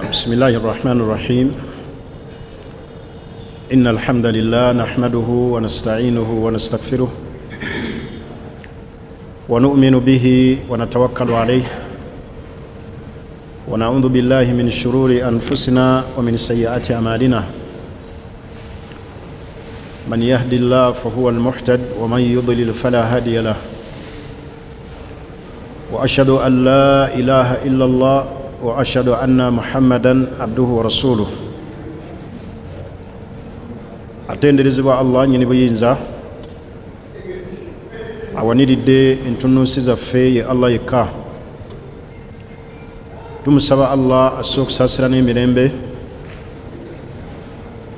بسم الله الرحمن الرحيم. إن الحمد لله نحمده ونستعينه ونستغفره ونؤمن به ونتوكل عليه ونعوذ بالله من شرور أنفسنا ومن سيئات أعمالنا. من يهد الله فهو المهتد ومن يضلل فلا هادي له. وأشهد أن لا إله إلا الله وأشهد أن محمدا عبده ورسوله. Atenderezebwa Allah nnyini buyinza, awaniridde entunnunsi zaffe ye Allah yekka. Tumusaba Allah asse okusaasira n'emirembe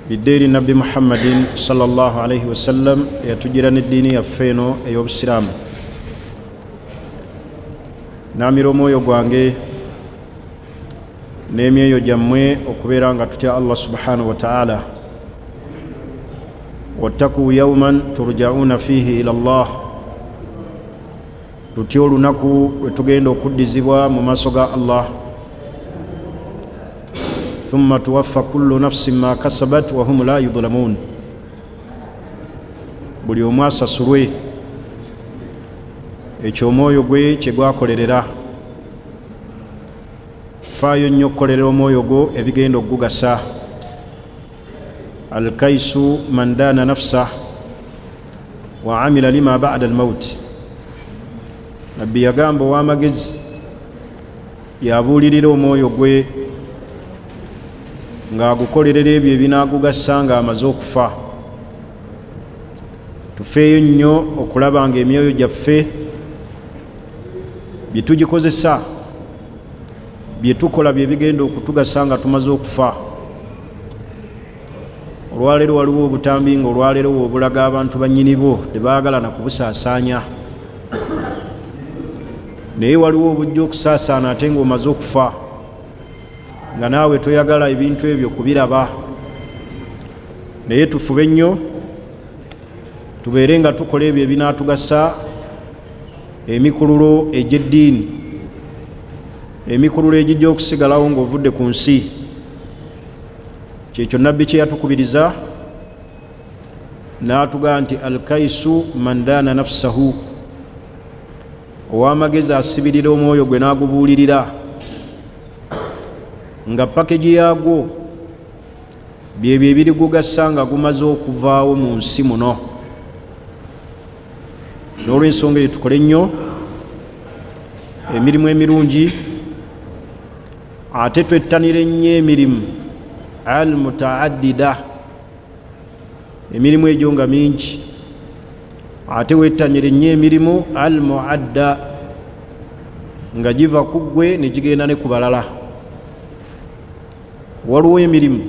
bidde eri Nabbi Muhammadin sallallahu alaihi wasallam, eyatugira n'eddiini yaffe eno ey'obusiraamu. Naamira omwoyo gwange n'emyoyo gyammwe okubeera nga tutya Allah subhanahu wa ta'ala. Wattaquu yawman turja'uuna fiihi ila Allah, tutya olunaku lwe tugenda okuddizibwa mu maaso ga Allah. Thumma tuwaffa kullu nafsin ma kasabat wa hum la yudlamuun, buli omu asasulwe ekyo omwoyo gwe kye gwakolerera. Faayo nnyo okukolerera omwoyo gwo ebigenda okugugasa. Alkaisu man dana nafsah wa amila lima ba'da almaut. Nabbi yagamba ow'amagezi yabuulirira omwoyo gwe ng'agukolerera ebyo ebinaagugasa ng'amaze okufa. Tufeeyo nnyo okulaba nga emyoyo gyaffe bye tugikozesa, bye tukola bye bigenda okutugasa nga tumaze okufa. Olwaleero waliwo obutambi nga olwaleero obulaga abantu bannyini bo tebaagala na kubusaasaanya, naye waliwo obujja okusaasaana ate ng'omaze okufa, nga naawe toyagala ebintu ebyo kubiraba. Naye tufube nnyo tubeere nga tukola ebyo ebinaatugasa, emikululo egy'eddiini, emikululo egijja okusigalawo ng'ovudde ku nsi. Kyekyo Nabbi kye yatukubiriza n'atugamba nti alkaisu man dana nafsahu, ow'amagezi asibirira omwoyo gwe n'agubuulirira nga pakeji yaagwo byebyo ebirigugasa nga gumaze okuvaawo mu nsi muno. N'olw'ensonga eyo tukole nnyo emirimu emirungi, ate twettanire nnyo emirimu al-mutaaddida, emirimu egyo nga mingi, ate wettanire nnyo emirimu al-muadda, nga giva ku ggwe ne gigenda ne ku balala. Waliwo emirimu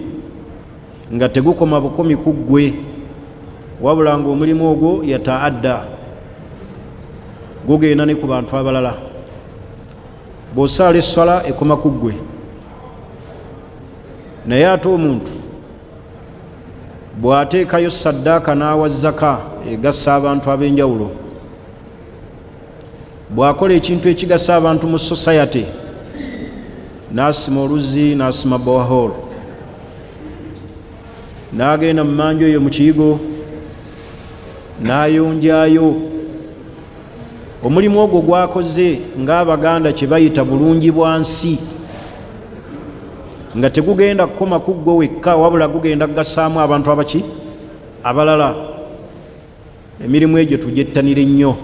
nga tegukoma bukomi ku ggwe, wabula ng'omulimu ogwo yataadda, gugenda ne ku bantu abalala. Bw'osaala esswala ekoma ku ggwe, naye ate omuntu bw'ateekayo saddaaka n'awa zaka egasa abantu ab'enjawulo, bw'akola ekintu ekigasa abantu mu society, n'asima oluzzi, n'asima borehole, n'agenda mu manju eyo mu kiyigo n'ayonjayo, omulimu ogwo gwakoze ng'Abaganda kye bayita bulungi bwa nsi, nga tegugenda kukoma ku ggwe wekka, wabula gugenda kugasaamu abantu abaki abalala. Emirimu egyo tugyettanire nnyo.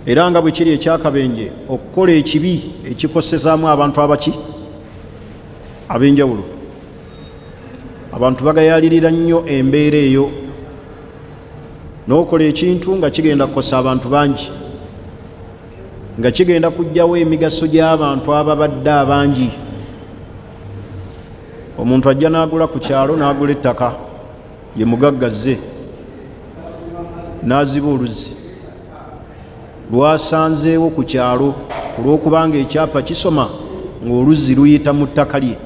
Era nga bwe kiri ekyakabenje okukola ekibi ekikosezaamu abantu abaki ab'enjawulo, abantu bagayaalirira nnyo embeera eyo, n'okola ekintu nga kigenda kukosa abantu bangi, nga kigenda kuggyawo emigaso gy'abantu ababadde abangi. Omuntu ajja n'agula ku kyalo, n'agula ettaka, ye mugagga zze, n'aziba oluzzi lwasanzeewo ku kyalo, olw'okubanga ekyapa kisoma ng'oluzzi luyita mu ttaka lye.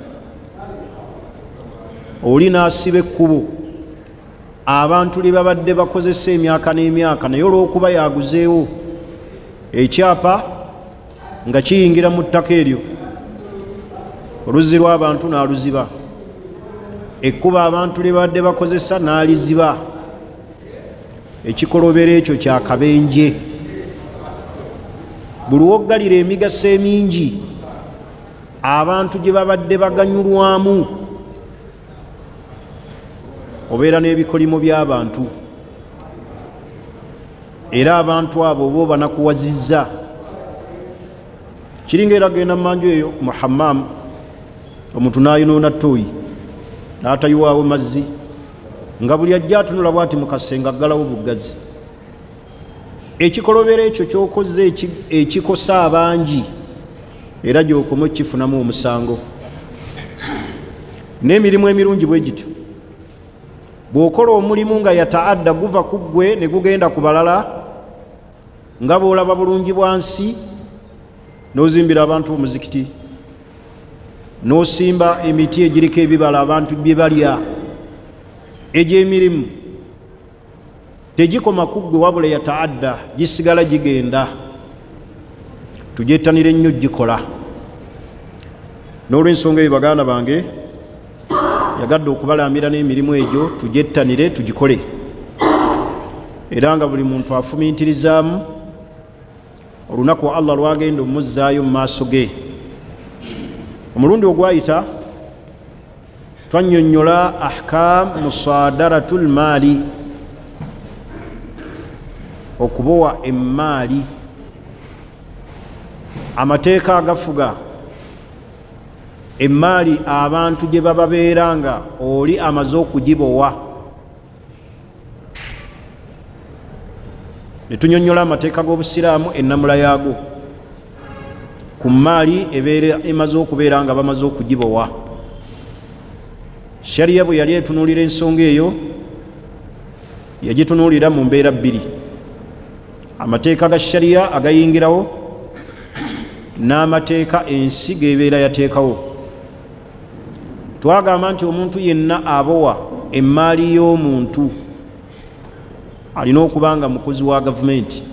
Oli n'asiba ekkubo abantu lye babadde bakozesa emyaka n'emyaka, naye olw'okuba yaguzeewo ekyapa nga kiyingira mu ttaka eryo, Oluzzi lw'abantu n'aluziba, ekkuba abantu lye badde bakozesa n'aliziba. Ekikolobero ekyo kya kabenje. Buli woggalira emigaso emingi abantu gye babadde baganyulwamu, obeera n'ebikolimo by'abantu, era abantu abo bo banakuwazizza. Kiringa era genda mumanju eyo mu hammam, omuntu n'ayonoona ttooyi n'atayiwaawo mazzi, nga buli ajja atunula bw'ati mu kasenge aggalawo buggazi. Ekikolobero ekyo ky'okoze ekikosa abangi, era gy'okoma okifunamu omusango. N'emirimu emirungi bwe gityo, bw'okola omulimu nga yataadda guva ku ggwe ne gugenda ku balala, nga bw'olaba bulungi bwa nsi, n'ozimbira abantu omuzikiti, n'osimba emiti egiriko ebibala abantu bye balya. Egyo emirimu tegikoma ku ggwe, wabula yataadda gisigala gigenda. Tugyettanire nnyo gikola. N'olw'ensonga eyo baganda bange, yagadde okubalambira n'emirimu egyo tugyettanire tugikole, era nga buli muntu afumintirizaamu olunaku Allah lwagenda omuzzaayo mu maaso ge. Omulundi ogwayita twannyonnyola ahkam musadaratul maali, okubowa emmaali, amateeka agafuga emmaali abantu gye bababeera nga oli amaze okugibowa. Ne tunyonnyola amateeka g'obusiraamu ennamula yaago ku mmaali ebeera emaze okubeera nga bamaze okugibowa. Sharia bwe yali etunuulira ensonga eyo, yagitunuulira mu mbeera bbiri: amateeka ga sharia agayingirawo n'amateeka ensi gebeera yateekawo. Twagamba nti omuntu yenna abowa emmaali y'omuntu alina okuba nga mukozi wa gavumenti,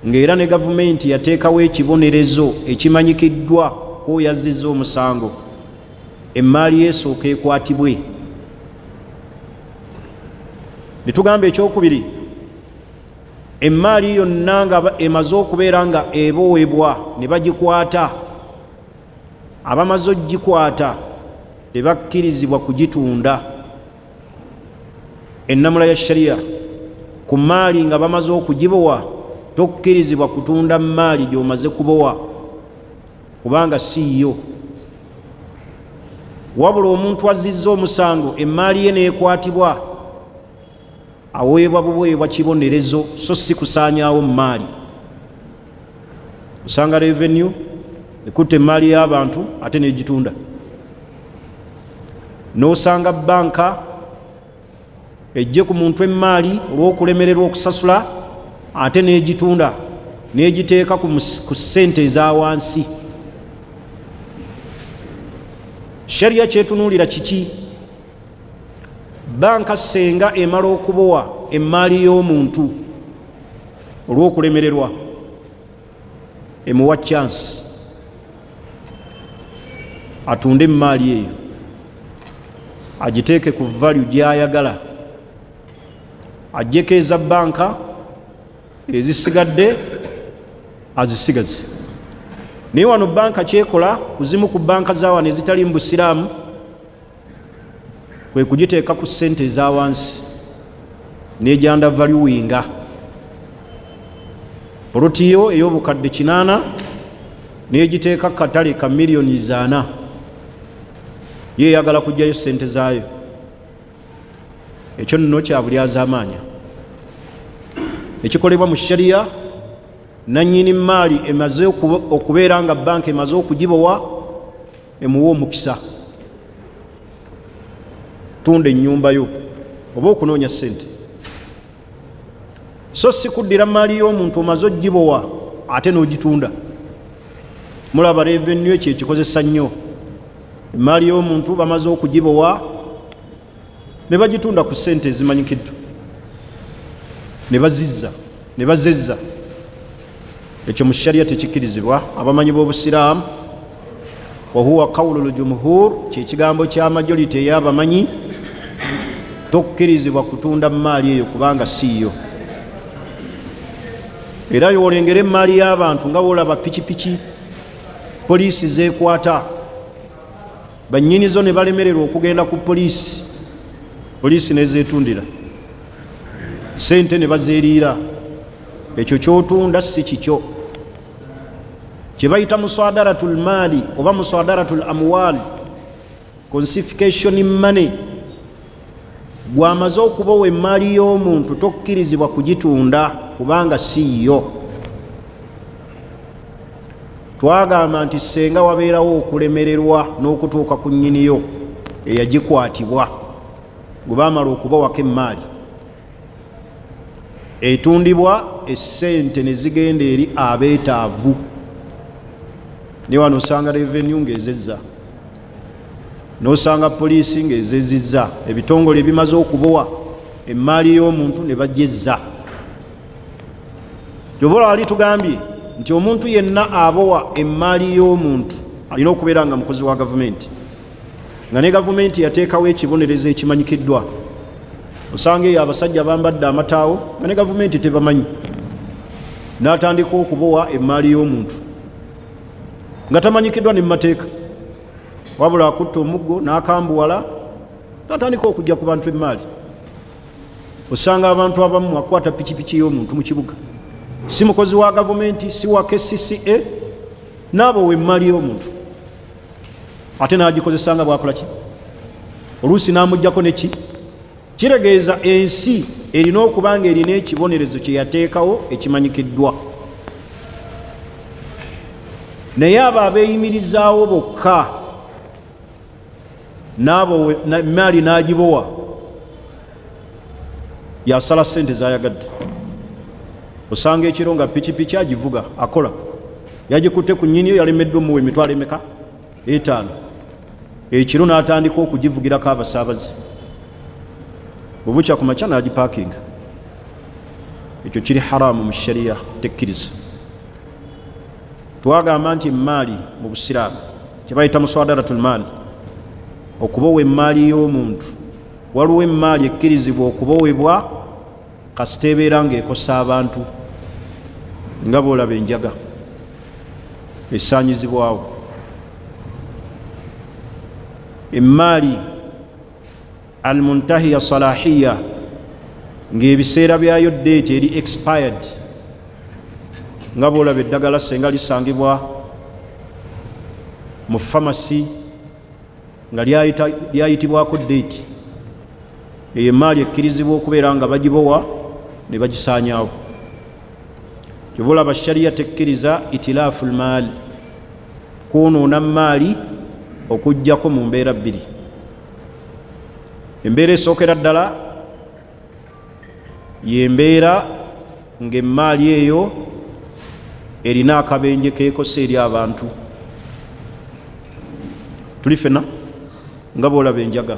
ng'era ne gavumenti yateekawo ekibonerezo ekimanyikiddwa kw'oyazzizza omusango, emmaali esooka ekwatibwe. Ne tugamba ekyokubiri, emmaali yonna nga emaze okubeera nga ebowebwa ne bagikwata, abamaze ogikwata tebakkirizibwa kugitunda. Ennamula ya sharia ku mmaali nga bamaze okugibowa, tokkirizibwa kutunda mmaali gy'omaze kubowa kubanga si yo. Wabula omuntu azzizza omusango emmaali ye n'ekwatibwa, aweebwa buweebwa kibonerezo, so si kusaanyaawo mmaali. Osanga revenue ekutta emmaali y'abantu ate n'egitunda, n'osanga banka ejje ku muntu emmaali olw'okulemererwa okusasula ate n'egitunda n'egiteeka ku ssente eza wansi. Sharia kyetunuulira kiki? Banka senga emala okubowa emmaali y'omuntu olw'okulemererwa, emuwa chance atunde emmaali eyo agiteeke ku value gy'ayagala, ajjeko eza banka ezisigadde azisigaze. Naye wano banka kyekola kuzimu ku banka za wano ezitali mu busiraamu kwe kugiteeka ku ssente eza wansi n'egyanda valuwinga. Poloti yo ey'obukadde 8 n'egiteeka katale ka miliyoni 4, ye eyagala kuggyayo ssente zaayo. Ekyo nno kya bulyazaamaanya ekikolebwa mu sharia. Nannyini mmaali emaze okubeera nga banka emaze okugibowa, emuwa omukisa tunda ennyumba yo oba okunoonya ssente, so si kuddira mmaali y'omuntu omaze ogibowa ate n'ogitunda. Mulaba revenue ekyo ekikozesa nnyo. Emmaali y'omuntu bamaze okugibowa ne bagitunda ku ssente ezimanyikiddwa, ne bazizza ne bazezza. Ekyo mu sharia tekikkirizibwa. Abamanyi b'obusiraamu Wahuwa qawlu ljumhur, kyekigambo kya majority ey'abamanyi, tokkirizibwa kutunda maali eyo kubanga siiyo. Era yolengera emaali y'abantu nga wolaba pikipiki poliisi zeekwata, bannyinizo ne balemererwa okugenda ku poliisi, poliisi nezeetundira sente ne bazeeriira. Ekyo kyotunda si kikyo. Kyebayita musadaratu lmaali oba musadaratu l amwal, confiscation money. Gwamaze okubowa emaali y'omuntu tokkirizibwa kugitunda kubanga si yo. Twagamba nti senga wabeerawo okulemererwa n'okutuuka ku nnyiniyo eyagikwatibwa, gwe baamala okubawako emaali, etundibwa esente ne zigenda eri abeetaavu. Ne wano osanga revenue ng'ezezza, n'osanga poliisi ng'ezezizza, ebitongole ebimaze okubowa emaali y'omuntu ne bajezza. Kyova wali tugambye nti omuntu yenna abowa emaali y'omuntu alina okubeera nga mukozi wa gavumenti, nga ne gavumenti yateekawo ekibonerezo ekimanyikiddwa. Osanga eyo abasajja bambadde amataawo nga ne gavumenti tebamanyi, n'atandika okubowa emaali y'omuntu nga tamanyikiddwa ne mumateeka, wabula akutta omuggo n'akambuwala n'atandika okujja ku bantu emaali. Osanga abantu abamu akwata pikipiki y'omuntu mu kibuga, si mukozi wa gavumenti, si wa KCCA, n'abowa emaali y'omuntu ate n'agikozesa nga bwakola ki, oluusi n'amugjako neki. Kiregeeza ensi erina okuba nga erina ekibonerezo kye yateekawo ekimanyikiddwa. Naye abo abeeyimirizaawo bokka n'abo emaali n'agibowa, yasala sente zayagadde. Osanga ekiro nga pikipiki agivuga akola, yagikutte ku nnyiniyo, yalemeddwa omuwa emitwalo emeka? 5. Ekiro n'atandika okugivugirako abasaabaze, bwebukya ku makya n'agipaakinga. Ekyo kiri haramu mu shariya, tekkiriza. Twagamba nti emaali mu busiraamu kyebayita muswadaratul maali, okubowa emaali y'omuntu. Waliwo emaali ekkirizibwa okubowebwa kasita ebeera ng'ekosa abantu, nga bwolaba enjaga esaanyizibwawo. Emaali almuntahiya salahiya, ng'ebiseera byayo date eri expired, nga bwolaba eddagala senga lisangibwa mu famasi nga lyayitibwako date, eyo emaali ekkirizibwa okubeera nga bagibowa ne bagisaanyaawo. Kyova olaba shariya tekkiriza itilaafu lmaali, kwonoona maali, okugjako mu mbeera bbiri. Embeera esookera ddala yembeera ng'emaali eyo erina akabenje keekosa eri abantu. Tuli fena nga bwolaba enjaga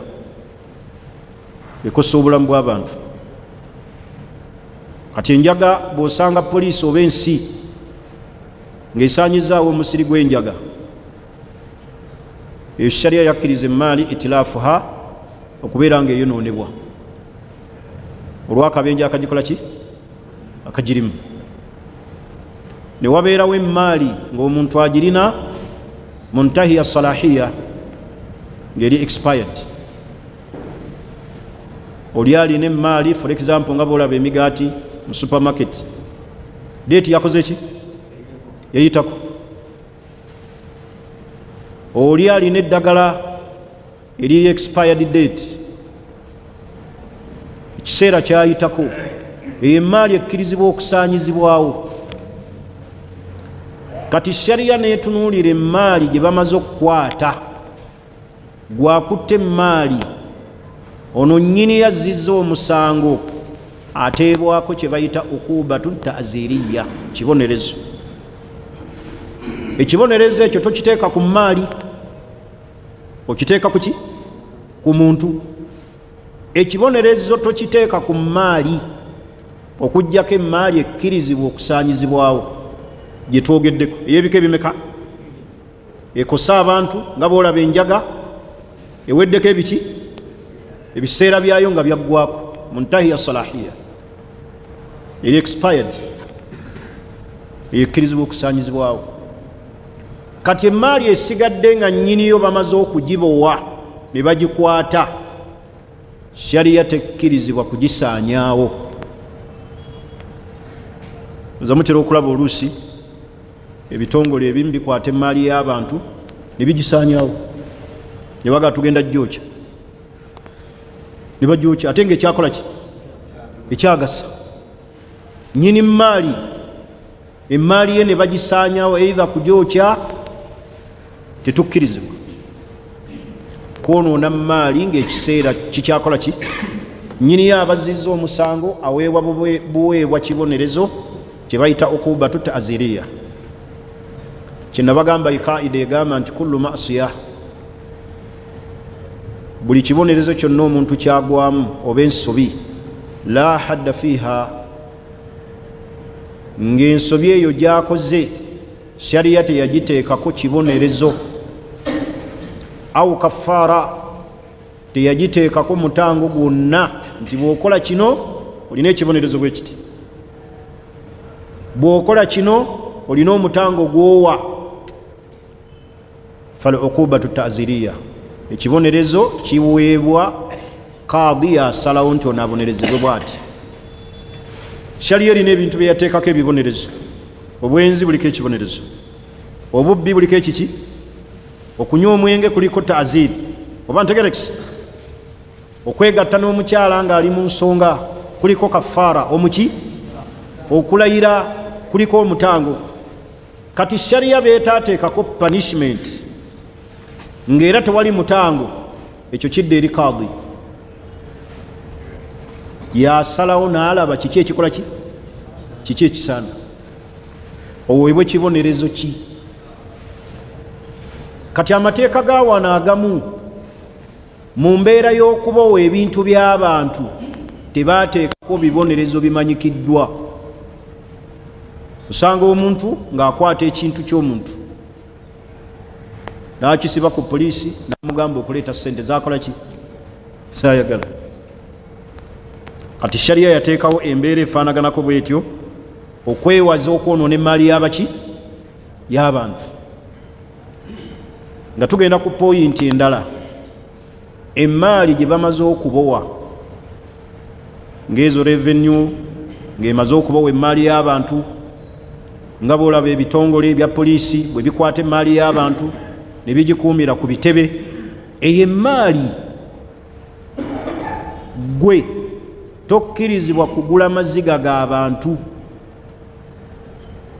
ekosa obulamu bw'abantu. Kati enjaga bw'osanga poliisi oba ensi ng'esaanyizaawo omusiri gw'enjaga, eyo shariya yakkiriza emaali itilaafuha okubeera nga eyonoonebwa olw'akabenje akagikola ki akagirimu. Ne wabeerawo emaali ng'omuntu agirina muntahiya salahiya, ng'eri expired. Oli alina emaali, for example nga bwolaba emigaati mu supermarket, date yakoze ki? Yayitako. Oli alina eddagala eriri expired date, ekiseera kyayitako, eyo emaali ekkirizibwa okusaanyizibwawo. Kati shariya neetunuulira emaali gye bamaze okukwata. Gwakutta emaali ono nnyini yazizza omusango, ateebwako kye bayita ukubatu taziriya, kibonerezo. Ekibonerezo ekyo tokiteeka ku maali, okiteeka kuki? Ku muntu. Ekibonerezo tokiteeka ku maali okugjako emaali ekkirizibwa okusaanyizibwawo gye twogeddeko ey'ebika ebimeka. Ekosa abantu nga bw'olaba enjaga eweddeko ebiki ebiseera byayo nga byaggwako, muntahiya salahiya, eri expired, eyekkirizibwa okusaanyizibwawo. Kati emaali esigadde nga nnyiniyo bamaze okugibowa ne bagikwata, shariya tekkirizibwa kugisaanyaawo. Nza mutera okulaba oluusi ebitongole ebimu bikwata emaali y'abantu ne bigisaanyaawo, ne bagaa tugenda jjokya, ne bajjokya, ate nga ekyakola ki ekyagasa nnyini maali, emaali ye ne bagisaanyaawo eitha kujokya. Tetukkirizibwa kwonoona maali ng'ekiseera kikyakola ki. Nnyini ye abazizza omusango aweebwa buweebwa kibonerezo kye bayita ukubatu ta'ziriya. Kyenabagamba ikaida egamba nti kullu masiya, buli kibonerezo kyonna omuntu kyagwamu oba ensobi, la hadda fiha, ng'ensobi eyo gyakoze shariya teyagiteekako kibonerezo, au kaffara, teyagiteekako mutango gwonna nti bw'okola kino olina ekibonerezo bwe kiti, bw'okola kino olina omutango gwowa. Fal uqubatu ta'ziriya, ekibonerezo kiweebwa kaadi asalawo nti ono abonerezebwe bw'ati. Shariya erina ebintu bye yateekako ebibonerezo. Obwenzi buliko ekibonerezo, obubbi buliko ekiki, okunywa omwenge kuliko ta'ziri oba ntegerekisi, okwegatta n'omukyala ng'ali mu nsonga kuliko kafaara omuki, okulayira kuliko omutango. Kati shariya beetaateekako punishment ng'era tewali mutango, ekyo kidda eri kaadi yasalawo n'alaba kiki ekikola ki, kiki ekisaana, oweebwe kibonerezo ki. Kati amateeka ga wano agamu mu mbeera y'okubowa ebintu by'abantu tebateekako bibonerezo bimanyikiddwa. Osanga omuntu ng'akwata ekintu ky'omuntu n'akisiba ku poliisi n'amugamba okuleeta ssente zaakola ki, saayagala. Kati shariya yateekawo embeera efaanaganako bwetyo okwewaza okwonoona emaali y'abaki y'abantu. Nga tugenda ku poyinti endala, emaali gye bamaze okubowa ng'ezo revenue ng'emaze okubowa emaali y'abantu, nga bw'olaba ebitongole ebya poliisi bwe bikwata emaali y'abantu ne bigikuumira ku bitebe, eyo emaali gwe tokkirizibwa kugula maziga g'abantu.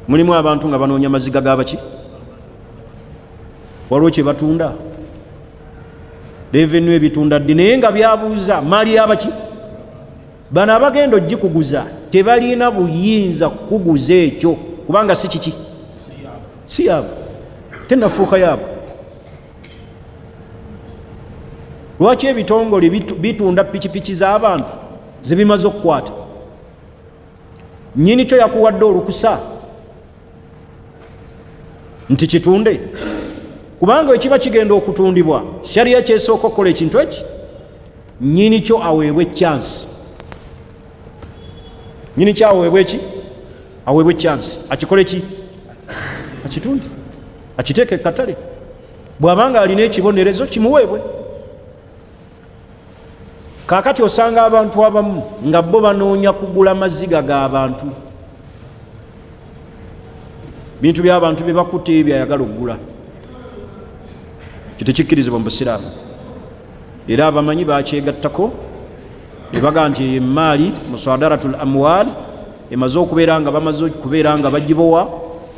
Mulimu abantu nga banoonya maziga g'abaki, waliwo kye batunda revenue ebitunda ddi, naye nga byabuuza maali y'abaki. Bano abagenda ogikuguza tebalina buyinza kukuguza ekyo kubanga si kiki, si yaabwe, tenafuuka yaabwe. Lwaki ebitongole bitunda pikipiki z'abantu zebimaze okukwata? Nnyini kyo yakuwadde olukusa nti kitunde, kubanga ekiba kigenda okutundibwa shariya kyesooka okukola ekintu eki, nnyini kyo aweebwe chance. Nnyini kyo aweebwe eki, aweebwe chance akikole ki, akitunde, akiteeke katale. Bw'abanga alina ekibonerezo kimuweebwe. Kaakati osanga abantu abamu nga bo banoonya kugula maziga g'abantu, bintu by'abantu bye bakutte byayagala okugula. Kyo tekikkirizibwa mu busiraamu, era abamanyi bakyegattako ne bagaa nti eyo emaali musadaratul amwal emaze okubeera nga bamaze okubeera nga bagibowa.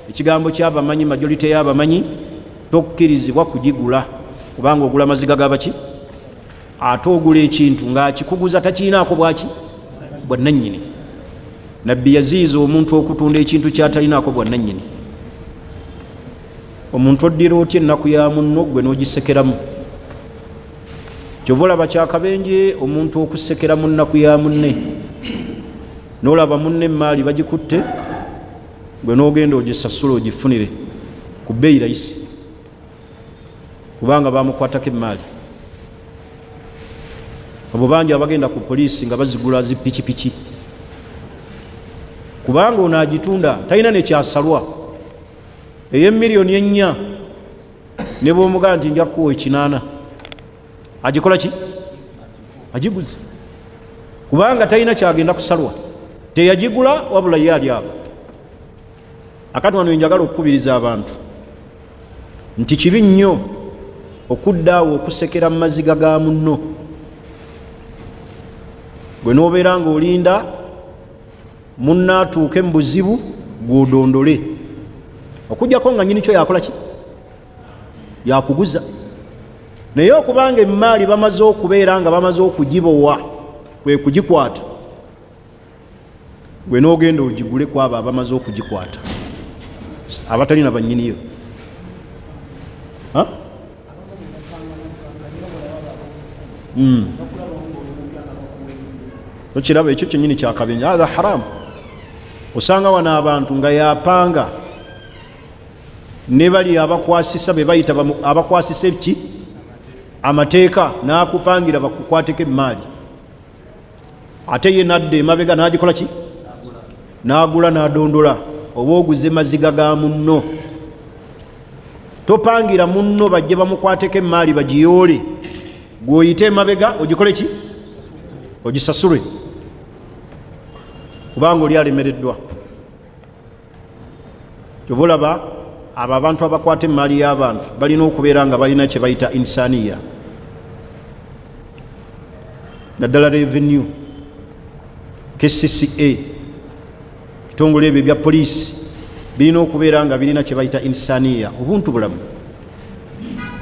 Ekigambo ky'abamanyi, majority y'abamanyi, tokkirizibwa kugigula kubanga ogula maziga g'abaki, ate ogula ekintu ng'akikuguza takirinaako bwaki bwannannyini. Nabbi yaziyiza omuntu okutunda ekintu ky'atalinaako bwannannyini. Omuntu oddira otya ennaku ya munno gwe n'ogisekeramu? Kyova olaba kyakabenje omuntu okusekera mu nnaku ya munne, n'olaba munne emaali bagikutte gwe n'ogenda ogisasula ogifunire ku bbeeyi rayisi. Kubanga bamukwatako emaali. Abo bangi abagenda ku poliisi nga bazigula zipikipiki, kubanga ono agitunda talina nekyasalwa. Ey'emiliyoni 4 ne bw'omugamba nti nja kukuwa 8, agikola ki? Agiguze, kubanga talina kyagenda kusalwa, teyagigula wabula ye ali awo. Akati wano njagala okukubiriza abantu nti kibi nnyo okudda awo okusekera mu maziga ga munno. Gwe n'obeera ng'olinda munno atuuke mu buzibu gw'odondole, okuggyako nga nnyini kyo yakola ki? Yakuguza. Naye okubanga emaali bamaze okubeera nga bamaze okugibowa, kwe kugikwata, gwe n'ogenda ogigule ku abo abamaze okugikwata abatalina bannyiniyo. Okiraba ekyo kyennyini kyakabenje, hadha haramu. Osanga wano abantu nga yapanga ne bali abakwasisa be bayita abakwasisa ki amateeka, n'akupangira bakukwateko emaali, ate ye nadda emabega n'agikola ki? N'agula n'adondola. Oba oguze maziga ga munno. Topangira munno bajje bamukwateko emaali bagiyoole, gw'oyite emabega ogikole ki? Ogisasule, kubanga oli alemereddwa. Kyova olaba abo abantu abakwata emaali y'abantu balina okubeera nga balina kye bayita insaniya, naddala revenue, KCCA, bitongole ebyo ebya poliisi birina okubeera nga birina kye bayita insaniya, obuntu bulamu.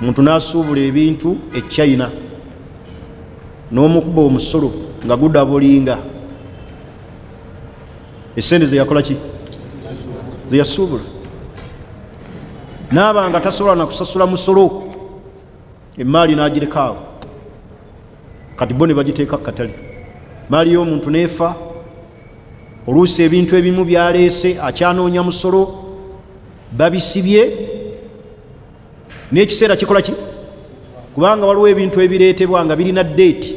Omuntu n'asuubula ebintu e China n'omukuba omusolo nga gudabulinga esente ze yakola ki? Ze yasuubula. N'aba nga tasobola na kusasula musolo, emaali n'agireka awo. Kati bo ne bagiteeka ku katale, maali y'omuntu n'efa. Oluusi ebintu ebimu byaleese akyanoonya musolo, babisibye n'ekiseera kikola ki? Kubanga waliwo ebintu ebireetebwa nga birina deeti.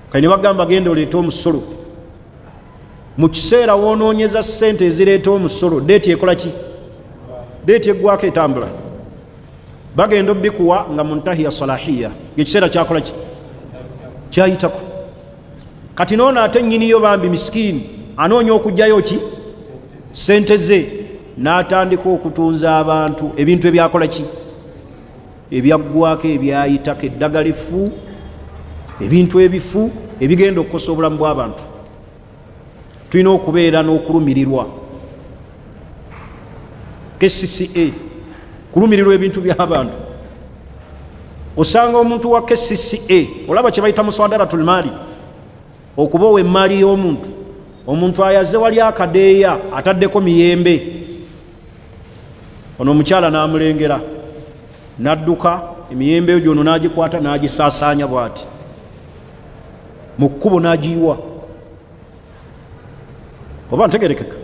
Kati ne bagamba genda oleete omusolo. Mu kiseera w'onoonyeza ssente ezireeta omusolo, deeti ekola ki? Deeti eggwako etambula. Bagenda obbikuwa nga muntahiya salahiya, ng'ekiseera kyakola ki? Kyayitako. Kati n'ono ate nnyiniyo bambi misikiini anoonya okuggyayo ki? Ssente ze, n'atandika okutunza abantu ebintu ebyakola ki? Ebyaggwako, ebyayitako, eddagala effu, ebintu ebifu ebigenda okukosa obulamu bw'abantu. Tulina okubeera n'okulumirirwa. KCCA kulumirirwa ebintu by'abantu. Osanga omuntu wa KCCA, olaba kye bayita muswadaratul maali, okubowa emaali y'omuntu. Omuntu ayaze wali akadeeya ataddeko miyembe, ono omukyala n'amulengera n'adduka emiyembe egyo ono n'agikwata n'agisaasaanya bw'ati mu kkubo n'agiyiwa. Oba ntegerekeka?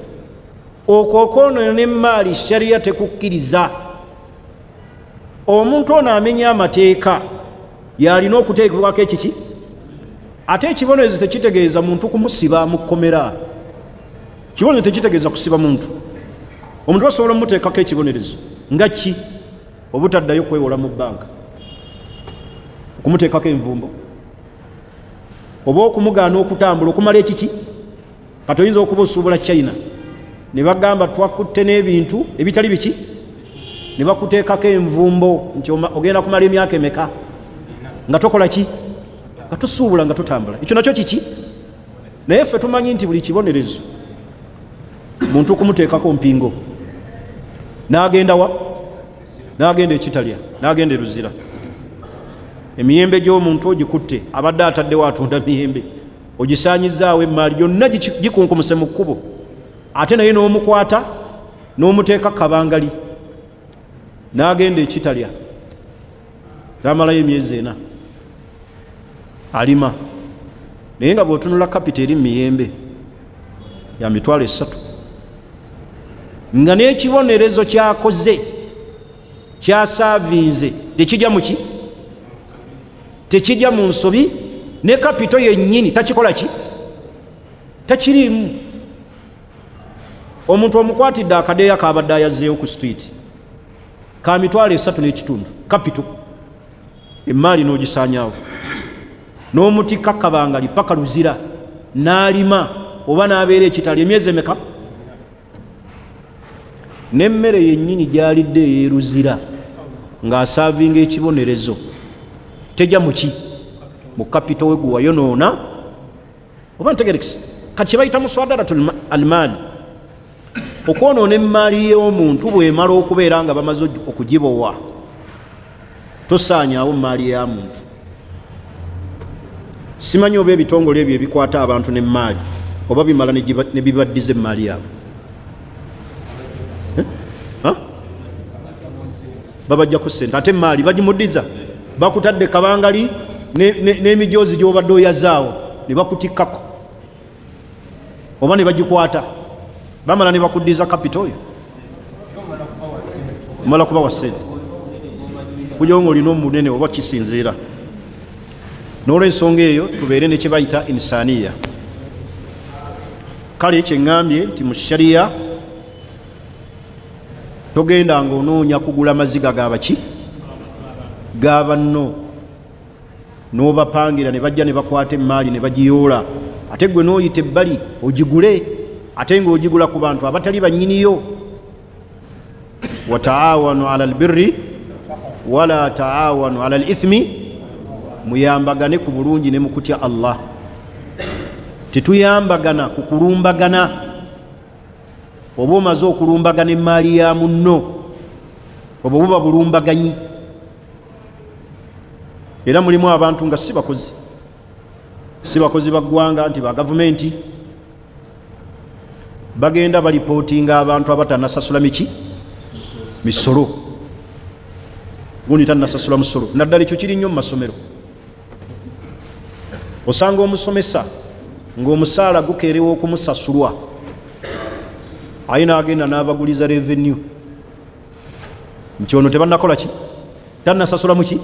Okwo okwonoona emaali sharia tekukkiriza. Omuntu ono amenya amateeka yalina okuteekebwako ekiki? Ate ekibonerezo tekitegeeza muntu kumusiba mu kkomera. Kibonerezo tekitegeeza kusiba muntu. Omuntu basobola omuteekako ekibonerezo nga ki? Obutaddayo kwewola mu bbanka, okumuteekako envumbo, oba okumugaana okutambula okumala ekiki. Kati oyinza okuba osuubula China ne bagamba twakutte n'ebintu ebitali biki, ne bakuteekako envumbo nti ogenda kumala emyaka emeka nga tokola ki? Nga tosuubula, nga totambula. Ekyo nakyo kiki? Naye ffe tumanyi nti buli kibonerezo muntu kumuteekako mpingo n'agenda wa? N'agenda ekitalya, n'agenda eruzira. Emiyembe gy'omuntu ogikutte, abadde ataddewo atunda miyembe, ogisaanyizaawo emaali yonna gikunkumuse mu kkubo, ate naye n'omukwata n'omuteeka kabangali n'agenda ekitalya, n'amalayo emyezi 4 alima. Naye nga bw'otunula kapita eri miyembe ya 300,000, nga n'ekibonerezo kyakoze Kyasaavinze tekijja muki, tekijja mu nsobi, ne kapito yennyini takikola ki, takiriimu. Omuntu omukwatidde akadeeya kabadde ayazzeeyo ku street ka 3,500 kapito, emaali n'ogisaanyaawo n'omutikka kabangali paka Luzira n'alima oba n'abeera ekitali emyezi emeka, n'emmere yennyini gy'alidde ey'eruzira ng'asaavinga ekibonerezo tejja muki, mu kapito we gwe wayonoona. Oba ntegerekese? Kati kye bayita muswadaratul almaali, okwonoona emmaali y'omuntu bw'emala okubeera nga bamaze okugibowa, tosaanyaawo mmaali ya muntu. Simanyi oba ebitongole ebyo ebikwata abantu n'emmaali oba bimala ne bibaddiza emmaali yaabwe, babajjako ssente ate emmaali bagimuddiza, bakutadde kabangali n'emijoozi gy'obadde oyazaawo ne bakutikkako oba ne bagikwata, bamala ne bakuddiza kapito oyo, omala kubawa ssente kugira nga olina omunene oba kisinziira. N'olwensonga eyo tubeere ne kye bayita insaniya. Kale kyeŋŋambye nti mu shariya togenda ng'onoonya kugula maziga gabaki, ga banno, n'obapangira ne bajja ne bakwata emmaali ne bagiyoola, ate gwe n'oyita ebbali ogigule, ate ng'ogigula ku bantu abatali bannyiniyo. Wataawanu ala albirri wala taawanu ala alithmi, muyambagane ku bulungi ne mukutya Allah. Tetuyambagana ku kulumbagana. Oba omaze okulumbagana emmaali ya munno, obwo buba bulumbaganyi. Era mulimu abantu nga si bakozi, si bakozi ba ggwanga nti ba gavumenti, bagenda balipootinga abantu abatanasasula miki, misolo, gundi tannasasula musolo. Naddala ekyo kiri nnyo mu masomero. Osanga omusomesa ng'omusaala gukeerewa okumusasulwa, aye n'agenda n'abaguliza revenue nti ono tebannakola ki, tannasasula muki,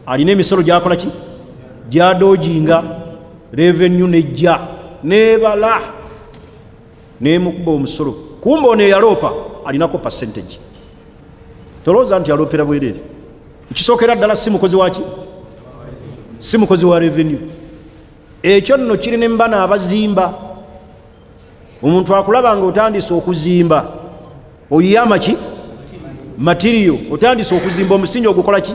alina emisolo gyakola ki, gyadoojinga, revenue nejja nebala nemukuba omusolo. Kumbe ono eyaloopa alinako percentage. Tolowooza nti aloopera bwereere. Ekisookera ddala si mukozi waki, si mukozi wa revenue. Ekyo nno kiri ne mbana abazimba. Omuntu akulaba nga otandise okuzimba, oyiye amaki, material, otandise okuzimba omusingi ogukola ki,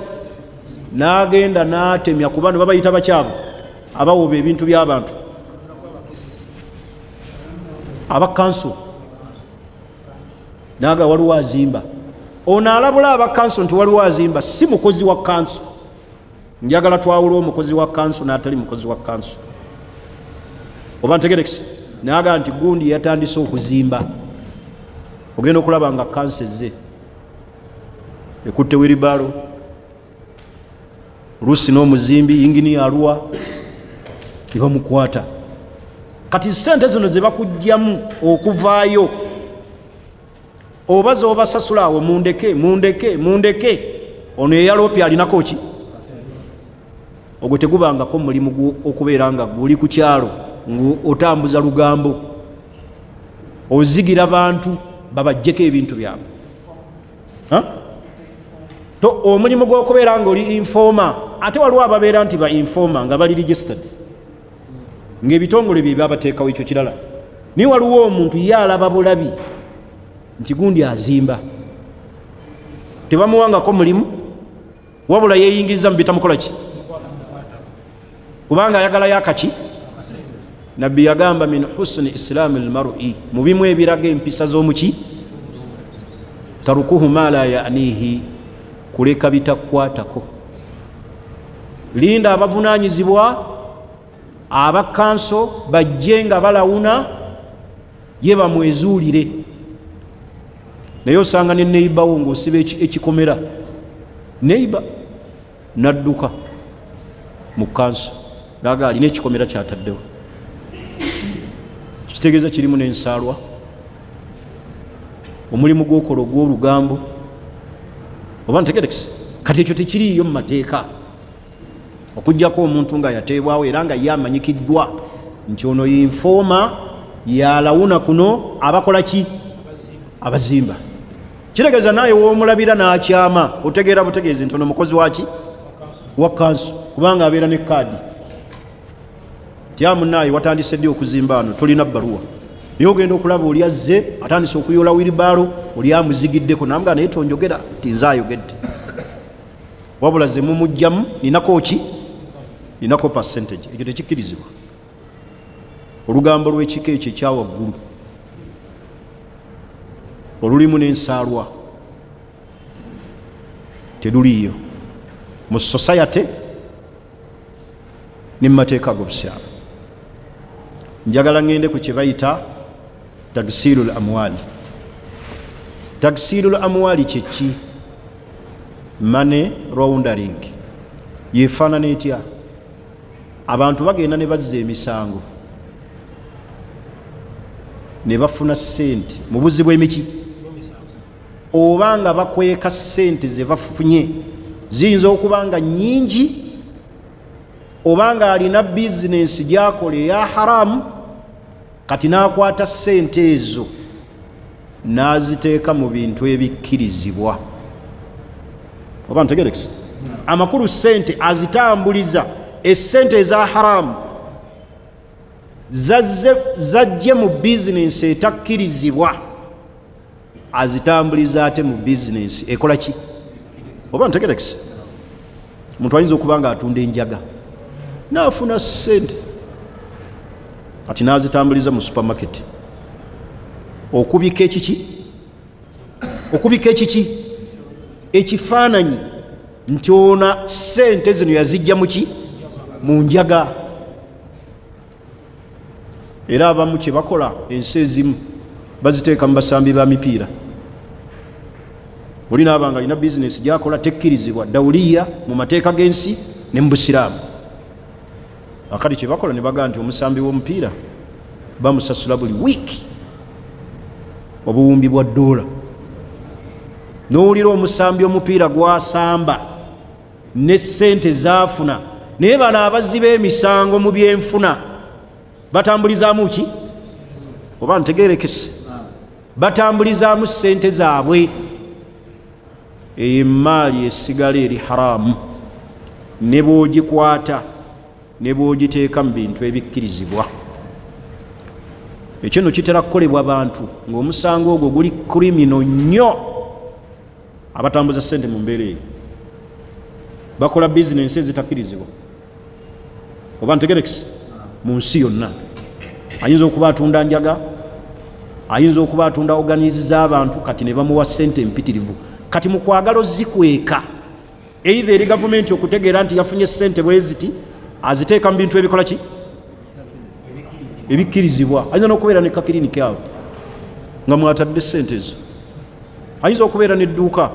n'agenda n'atemya ku bano babayita bakyabo abawoba ebintu by'abantu, aba kanso, naga waliwo azimba. Ono alabula aba kanso nti waliwo azimba, si mukozi wa kanso. Njagala twawula omukozi wa kanso n'atali mukozi wa kanso. Oba ntegerekese? Naga nti gundi yatandise okuzimba, ogenda okulaba nga kanso ezze ekutte wiribaalo, oluusi n'omuzimbi yinginiya aluwa ne bamukwata. Kati ssente zino ze bakugjamu okuvaayo oba z'obasasula awo, mundeke mundeke mundeke, ono eyaloopye alinako ki? Ogwo tegubangako mulimu okubeera nga guli ku kyalo ng'otambuza lugambo, ozigira bantu babajjeko ebintu byabwe. Omulimu gw'okubeera ng'oli informa, ate waliwo ababeera nti ba informa nga bali registered, ng'ebitongole bye babateekawo, ekyo kirala. Naye waliwo omuntu ye alaba bulabi nti gundi azimba, tebamuwangako mulimu, wabula yeeyingiza mu bitamukola ki, kubanga ayagala yakaki. Nabbi yagamba min husni islami lmar'i, mu bimu ebiraga empisa z'omuki, tarukuhu ma la yanihi, kuleka bitakwatako. Linda abavunaanyizibwa abakanso bajje nga balawuna, ye bamwezuulire. Naye osanga ne neibawo ng'osiba ekikomera, neiba nadduka mu kanso, naga alina ekikomera kyataddewo, kitegeeza kirimu n'ensaalwa. Omulimu gw'okola ogw'olugambo, Oba ntegerekese? Kati ekyo tekiriiyo mu mateeka, okuggyako omuntu nga yateebwawo era nga ye amanyikiddwa nti ono informer, yalawuna kuno abakola ki, abazimba. Kitegeeza naye w'omulabira n'akyama otegeera butegeezi nti ono mukozi waki, wa kanso, kubanga abeera ne kaadi. Tyamunaye watandise ddi okuzimba ano, tolina bbaluwa, naye ogenda okulaba oli azze atandise okuyola wiribaalo, oli amuzigiddeko namugaa naye tonjogera ti nze ayogedde, wabula ze mumugjamu ninako ki, ninako percentage. Ekyo tekikkirizibwa. Olugambo lw'ekika ekyo ekyawaggulu olulimu n'ensaalwa teruliiyo mu society ne mu mateeka ag'obusiraamu. Njagala ngende ku kye bayita tagsiirul amwali. Tagsiirul amwali kye ki? Money laundering yefaanana etya? Abantu bagenda ne bazza emisango ne bafuna ssente mu buzzi bw'emiki, oba nga bakweka ssente ze bafunye, ziyinza okuba nga nnyingi, oba nga alina bizinensi gy'akola eya haramu, kati n'akwata ssente ezo n'aziteeka mu bintu ebikkirizibwa. Oba ntegerekese? Amakulu ssente azitambuliza, essente eza haramu zajje mu bizinensi etakkirizibwa, azitambuliza ate mu bizinensi ekola ki? Oba ntegerekese? Omuntu ayinza okuba nga atunda enjaga n'afuna ssente, kati n'azitambuliza mu supermarket okubika ekiki, okubika ekiki, ekifaananyi nti ona ssente zino yazijja muki, mu njaga. Era abamu kye bakola ensi ezimu baziteeka mu basambi ba mipiira. Oli n'aba nga alina bizinesi gy'akola tekkirizibwa dawuliya mu mateeka g'ensi ne mu busiraamu. Akati kye bakola ne bagamba nti omusambi w'omupiira bamusasula buli wiiki obuwumbi bwa dola. N'owulira omusambi omupiira gw'asamba ne ssente zaafuna, naye bano abazzi b'emisango mu byenfuna batambulizaamu ki? Oba ntegerekese? Batambulizaamu ssente zaabwe. Eyo emaali esigala eri haramu ne bw'ogikwata ne bw'ogiteeka mu bintu ebikkirizibwa. Ekyo nno kitera kukolebwa bantu ng'omusango ogwo guli criminal nnyo. Abatambuza ssente mu mbeera eyo bakola bizinensi ezitakkirizibwa. Oba ntegerekese? Mu nsi yonna ayinza okuba atunda njaga, ayinza okuba atunda organizi z'abantu, kati ne bamuwa ssente empitirivu. Kati mu kwagala ozikweka, either eri gavumenti okutegeera nti yafunye ssente bwe ziti, aziteeka mu bintu ebikola ki, ebikkirizibwa. Ayinza n'okubeera ne kakiriniki awo nga mwatadde ssente ezo, ayinza okubeera n'edduuka,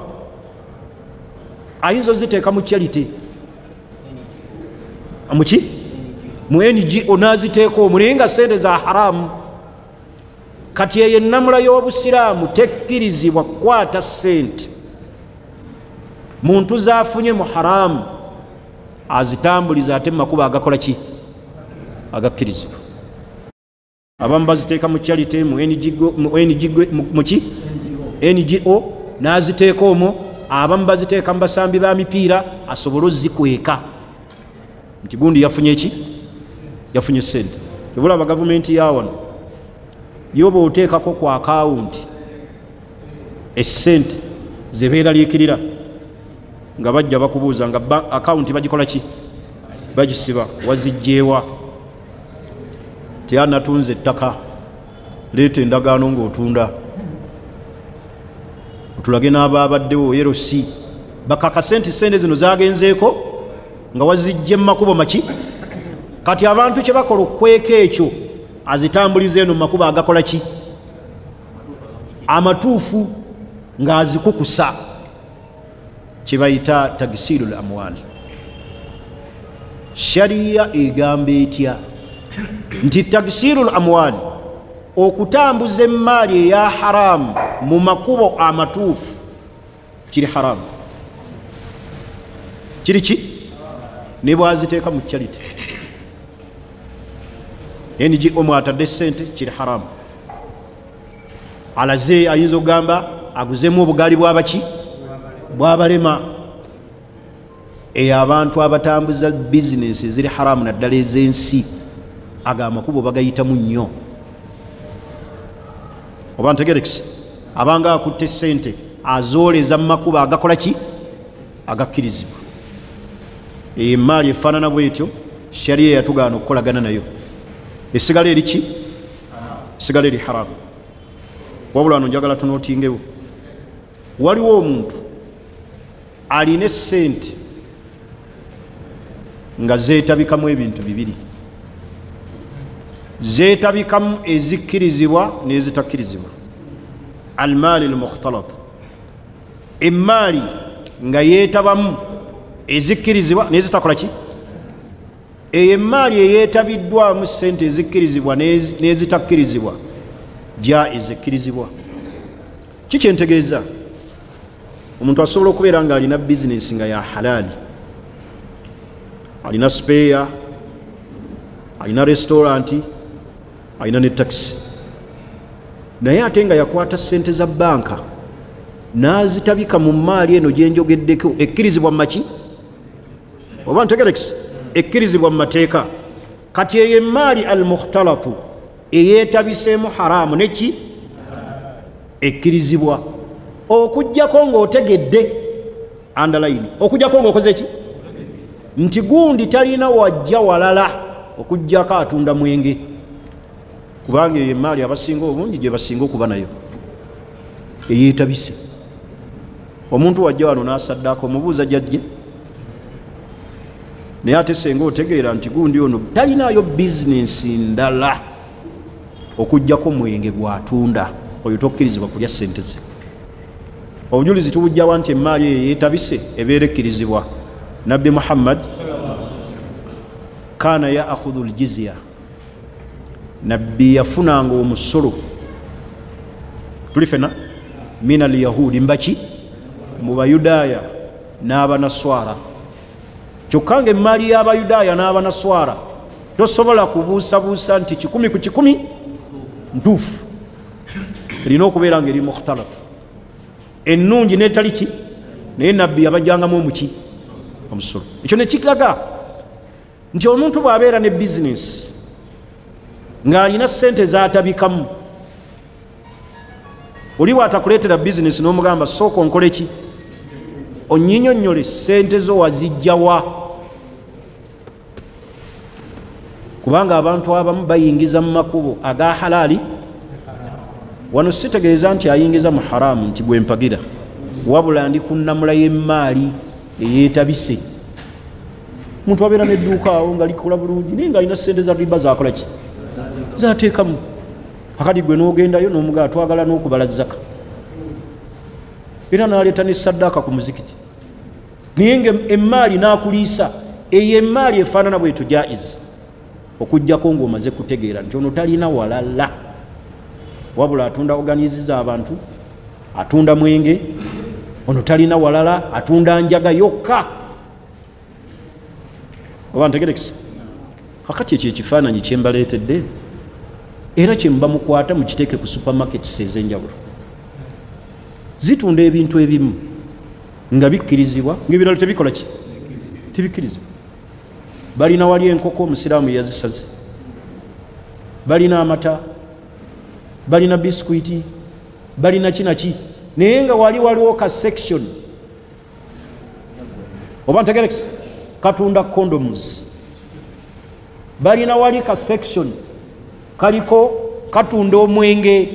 ayinza oziteeka mu charity, muki, mu NGO n'aziteeka omwo, naye nga ssente za haramu. Kati eyo ennamula y'obusiraamu tekkirizibwa kukwata ssente muntu z'afunye mu haramu azitambuliza ate mu makubo agakola ki, agakkirizibwa. Abamu baziteeka mu charity, mu NGO n'aziteeka omwo, abamu baziteeka mu basambi ba mipiira asobole ozikweka nti gundi yafunye ki, yafunye ssente. Obulaba gavumenti ya wano yo bw'oteekako ku akawunti essente ze beeraliikirira nga bajja bakubuuza nga akawunti bagikola ki, bagisiba, wazijjeewa? Tyanatunze ettaka, leeta endagaano ng'otunda, otulage n'abaabaddewo LC bakakase nti ssente zino zagenzeeko nga wazijje mu makubo maki. Kati abantu kye bakola okweka ekyo, azitambuliza eno mu makubo agakola ki, amatuufu, ng'azikukusa, kye bayita tagsiirul amwali. Shariya egamba etya nti tagsiirul amwali, okutambuza emaali eya haramu mu makubo amatuufu kiri haramu. Kiri ki? Ne bwaziteeka mu charity, NGO mwatadde sente, kiri haramu. Alaze ayinza okugamba aguzemu obugaali bwabaki, bwabalema. Eyo abantu abatambuza bizinesi eziri haramu naddala ez'ensi, ago amakubo bagayitamu nnyo. Oba ntegerekisi, abanga akutte sente azooleza mu makubo agakola ki? Agakkirizibwa. Eyo emaali efaanana bwetyo sharia yatugaana okukolagana nayo, esigala eri ki? Esigala eri haramu. Wabula wano njagala tunootingewo, waliwo omuntu alina essente nga zeetabikamu ebintu bibiri, zeetabikamu ezikkirizibwa n'ezitakkirizibwa. Almaali almukhtalat, emaali nga yeetabamu ezikkirizibwa n'ezitakola ki? Eyo emaali eyeetabiddwamu sente ezikkirizibwa n'ezitakkirizibwa jaiz, ekkirizibwa. Kikyentegeeza, omuntu asobola okubeera nga alina bizinesi nga ya halaali, alina spare, alina restauranti, alina ne taxi, naye ate nga yakwata sente za banka n'azitabika mu maali eno gyenjogeddeko, ekkirizibwa mu maki? Oba ntegerekisi, ekkirizibwa mu mateeka. Kati eyo emaali almukhtalatu eyeetabiseemu haramu neki, ekkirizibwa, okuggyako ng'otegedde, underline, okuggyako ng'okoze ki? Nti gundi talina wajja walala okuggyako atunda mwenge, kubanga eyo emaali abasinga obungi gye basinga okuba nayo eyeetabise. Omuntu wajja wano n'asaddaaka, omubuuza jjajje, naye ate senga otegeera nti gundi ono talinayo bizinensi ndala okuggyako mwenge gw'atunda, oyo tokkirizibwa kulya ssente ze. Obujulizi tubujjawa nti emaali eyo yeetabise ebeera ekkirizibwa? Nabbi Muhammad kaana yaakhudhu ljizya, nabbi yafunanga omusolo, tuli fena, min alyahudi, mbaki? Mu bayudaaya n'abanaswara. Kyokka nga emaali y'abayudaaya n'abanaswara tosobola kubuusabuusa nti 1 ku 1 ntuufu, erina okubeera nga eri mukhtalatu, ennungi n'etali ki? Naye nabbi yabajjangamu omuki? Omusolo. Ekyo ne kiraga nti omuntu bw'abeera ne bizinesi ng'alina ssente z'atabikamu, oli bw'atakuleetera bizinesi n'omugamba sooka onkole ki? Onnyinyonnyole ssente zo wazijjawa, kubanga abantu abamu bayingiza mu makubo aga halaali. Wano sitegeeza nti ayingiza mu haramu nti gwe mpagira, wabula ndi ku nnamula y'emmaali eyeetabise. Omuntu abeera n'edduuka awo nga likola bulungi, naye ng'alina ssente za riba z'akola ki? Z'ateekamu. Akati gwe n'ogendayo n'omugamba twagala n'okubala zaka, era n'aleeta ne saddaaka ku muzikiti, naye nga emmaali n'akuliisa. Eyo emmaali efaanana bwetyo jaiz, okuggyako ng'omaze kutegeera nti ono talina walala, wabula atunda organiziza abantu, atunda mwenge, ono talina walala, atunda njaga yokka. Oba ntegerekisi? Kakati ekyo ekifaananyi kye mbaleetedde era kye muba mukwata mukiteeke ku supermarkets ez'enjawulo, zitunda ebintu ebimu nga bikkirizibwa, ng'ebirala tebikola ki? Tebikkirizibwa. Balina wali enkoko omusiraamu yazisaze, balina amata, balina bisikuiti, balina ki naki, naye nga wali waliwo ka section, oba ntegerekisi, katunda condoms. Balina wali ka section kaliko katunda omwenge.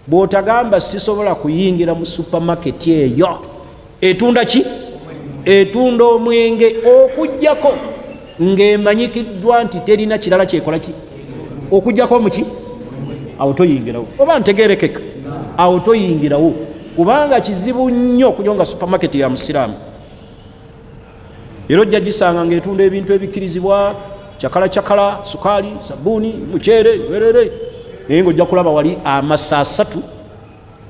Bw'otagamba sisobola kuyingira mu supermarket eyo etunda ki? Etunda omwenge, okuggyako ng'emanyikiddwa nti terina kirala kyekola ki? Okuggyako muki? Awo toyingirawo. Oba ntegerekeka, awo toyingirawo, kubanga kizibu nnyo okunyonga supermarket ya musiraamu. Era ojja gisanga ng'etunda ebintu ebikkirizibwa, cakala cakala, sukaali, sabbuuni, muceere, werere, naye ng'ojja kulaba wali amasa 3